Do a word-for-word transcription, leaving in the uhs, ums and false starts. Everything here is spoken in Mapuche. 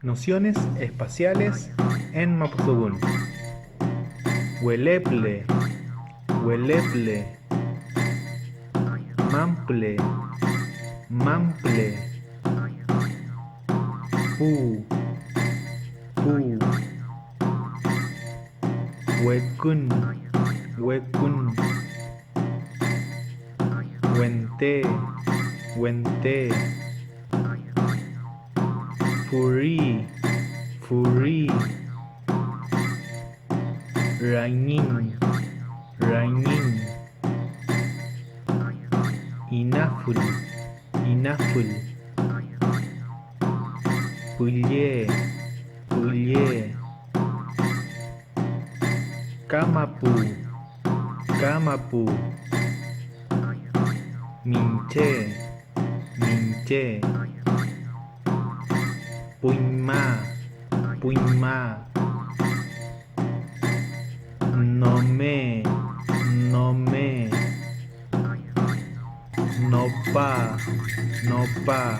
Nociones espaciales en maputuwün. Weleple, weleple. Mample, mample. Pu, pu. Wekün, wekün. Wente, wente. Furi, furi. Rangiñ, rangiñ. Inafül, inafül. Pülle, pülle. Kamapu, kamapu. Miñche, miñche. Puñma, puñma. Nome, nome. Nopa, nopa.